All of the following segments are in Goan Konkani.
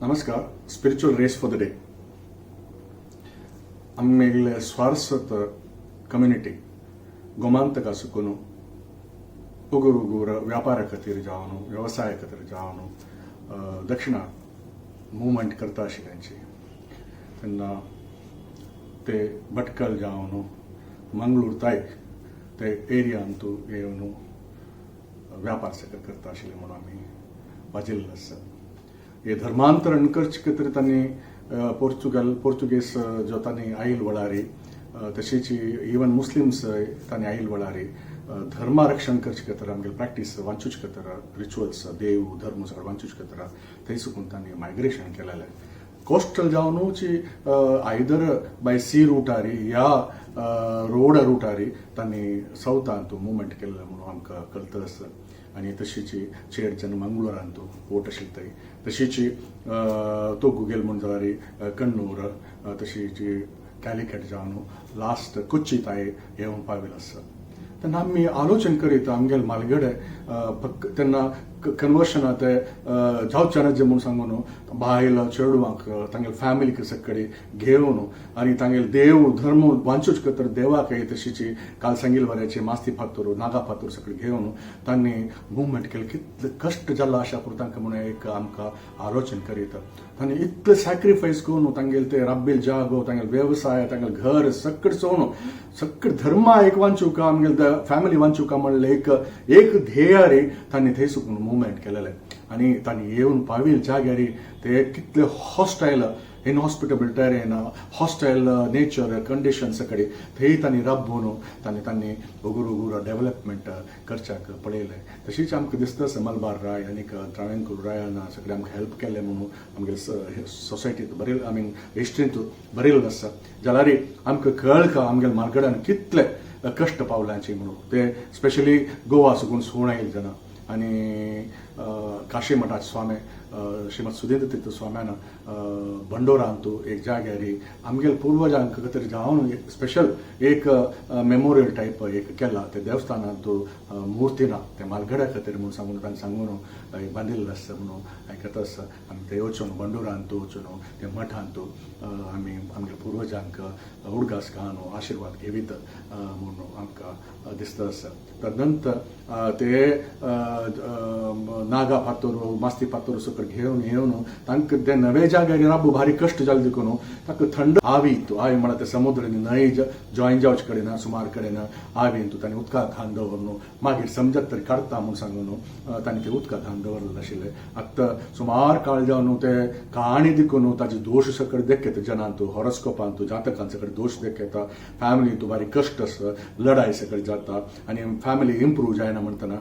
ನಮಸ್ಕಾರ. Spiritual rays for the day. ಆಮೇಲೆ ಸ್ವಾರಸ್ವತ ಕಮ್ಯುನಿಟಿ ಗೋಮಾಂತಕ ಸುಕುನು ಉಗುರು ಉಗುರ ವ್ಯಾಪಾರ खातीर जावन, वेवसाय खातीर जावन दक्षिणा मुवमेंट करता आशिल्ल्यांची. तेन्ना ते भटकल जावन मंगळूर ताय ते एरियांतू येवन व्यापार सगळें करता आशिल्ले म्हणून आमी वाचिल्लें आसा. हे धर्मांतरण करचे खातीर तांणी पोर्चुगल पोर्तुगीज जो तांणी आयल वळारी, तशीच इवन मुस्लिम्स तांणी आयल वळारी धर्म रक्षण करचे खातीर, आमगेले प्रॅक्टीस वाचूचे खातीर, रिच्युअल्स, देव धर्म सगळें वाचूचे खातीर थंय सुकून तांणी मायग्रेशन केलेलें. कोस्टल जावनूची आयदर बाय सी रुटारी या रोड रुटारी तांणी सावथांत मुवमेंट केल्लें म्हणून आमकां कळटा आसा. आनी तशीच चेड जन मंगळूरांत पोर्ट आशिल्ले थंय, तशीच तोगू गेल म्हूण जाल्यार कण्णूर, तशीच कॅलिकट जावन लास्ट कोच्ची ताय येवन पाविल्लो आसा. तेन्ना आमी आलोचन करीत आमगेले म्हालगडे फक्त तेन्ना कन्वर्शना ते जावचे ना जे म्हूण सांगून बायल चेडवांक तांगेले फॅमिलीक सगळे घेवन आनी तांगेले देव धर्म वांचूच खातीर देवाक तशीची काल सांगील वऱ्याचे मास्ती फातोर, नागा फातोर सगळे घेवन तांणी मुवमेंट केलें. कितले कश्ट जाला अशा करून तांकां म्हणून एक आमकां आलोचन करीत तांणी इतले सॅक्रिफायस करून तांगेले ते राब्बील जागो, तांगेले वेवसाय, तांगेले घर सगळें सोडून सगळे धर्म एक वांचुका, आमगेले फॅमिली वांचुका म्हणलें एक एक ध्येयारी तांणी थंय सुकून मुवमेंट केलेलें. आनी तांणी येवन पाविल जाग्यार ते कितले hostile, inhospitable terrain, hostile nature conditions कडेन थंय तांणी राबून तांणी तांणी उगूर उगूर डेव्हलपमेंट करच्याक पळयलें. तशीच आमकां दिसता आसा, मलबार राय आनीक ट्रावेंकूर रायान सगळें आमकां हेल्प केलें म्हणून आमगेले सोसायटींत बरयल, I mean हिस्ट्रींत बरयल्लें आसा. जाल्यार आमकां कळका आमगेले म्हालगड्यान कितले कश्ट पावलांची म्हणून. ते स्पेशली गोवा सुकून सुवण आयले जेन्ना आनी काशी मठाचे स्वामी श्रीमद सुधींद्र तीर्थ स्वाम्यान बंडोरांतू एक जाग्यार आमगेले पुर्वजांक खातीर जावन एक स्पेशल एक मेमोरियल टायप एक केला. ते देवस्थानांतू मूर्ती ना, ते म्हालगड्या खातीर म्हणून सांगून तांणी सांगून एक बांदिल्लें आसा म्हणून आयकत आसा. आमी ते वचून बंडोरांतू वचून ते मठांतू आमी आमगेल्या पुर्वजांक उडगास घालून आशिर्वाद घेवीत म्हणून आमकां दिसता आसा. तदनंतर ते नागा फातोर, मास्ती फातोर सगळें घेवन येवन तांकां ते नवे जाग्यार राबू भारी कश्ट जाले देखून ताका थंड आवी, आवी म्हळ्यार ते समुद्र न्हंय जॉईन जावचे कडेन सुमार कडेन आवी तांणी उदकाक घालून दवरून मागीर समजत तरी काडटा म्हूण सांगून तांणी ते उदकाक घालून दवरलें आशिल्लें. आतां सुमार काळ जावन ते काणी देखून ताजे दोश सगळे देखेता जनांतू, हॉरोस्कोपांतू, जातकांत सगळे दोश देखेता. फॅमिलींतू बारीक कश्ट आसा, लढाई सगळे जाता आनी फॅमिली इम्प्रूव जायना म्हणटना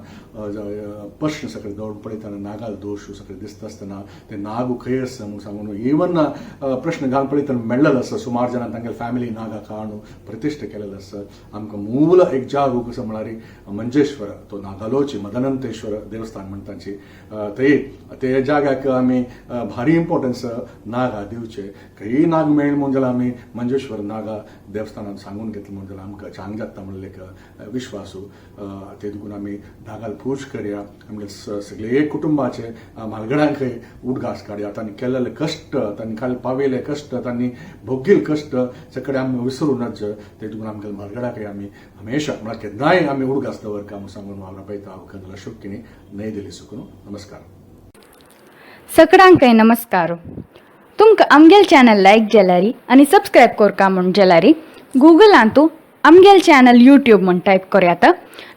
प्रश्न सगळे दवरून पळयतना नागाल दोश सगळे दिसता आसतना ते नागू खंय आसा म्हणून सांगून इवन प्रश्न घालून पळयतना मेळ्ळेलो आसा. सुमार जाणां तांगेले फॅमिली नागा काडून प्रतिश्ठा केलेलो आसा. आमकां मूल एक जागो कसो म्हळ्यार मंजेश्वर, तो नागालोची मदनंतेश्वर देवस्थान म्हणटाची थंय ते जाग्याक आमी भारी इम्पॉर्टन्स नागा दिवचे. खंय नाग मेळ्ळे म्हणून जाल्यार आमी मंजेश्वर नागा देवस्थानात सांगून घेतलें म्हणून जाल्यार आमकां चांग जाता म्हणलें एक विश्वासू. ते देखून आमी नागाल पूज करया, आमगे सगळे कुटुंबाचे म्हालगड्यांकय उडगास काडया. तांणी केलेले कश्ट, तांणी खाली पावयले कश्ट, तांणी भोगील कश्ट सगळे आमी विसरू नज. ते देखून आमगे म्हालगड्याकय आमी हमेशा म्हळ्यार केन्नाय आमी उडगास दवरका म्हणून सांगून हांव राबयता. हांव कर्नल अशोक किणी, नई दिल्ली सुकून. नमस्कार. सगळ्यांकय नमस्कार. तुमकां आमगेल चॅनल लायक जाल्यारी आनी सबस्क्रायब करका म्हूण जाल्यारी गुगलांतू आमगेल चॅनल यूट्यूब म्हूण टायप करयात,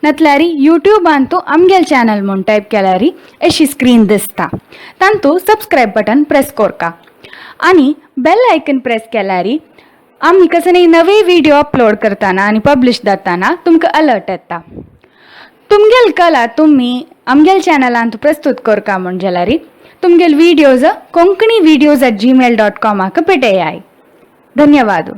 नातल्यारी यूट्यूबांतू आमगेल चॅनल म्हूण टायप केल्यारी अशी स्क्रीन दिसता. तांतू सबस्क्रायब बटन प्रेस करका आनी बेल आयकन प्रेस केल्यारी आमी कसले नवे व्हिडिओ अपलोड करतना आनी पब्लिश जाताना तुमकां अलर्ट येता. तुमगेल कला तुमी आमगेल चॅनलांत प्रस्तुत करका म्हूण जाल्यारी तुमगेल videos konkanivideos@gmail.कॉमाक पेटयाय. धन्यवाद.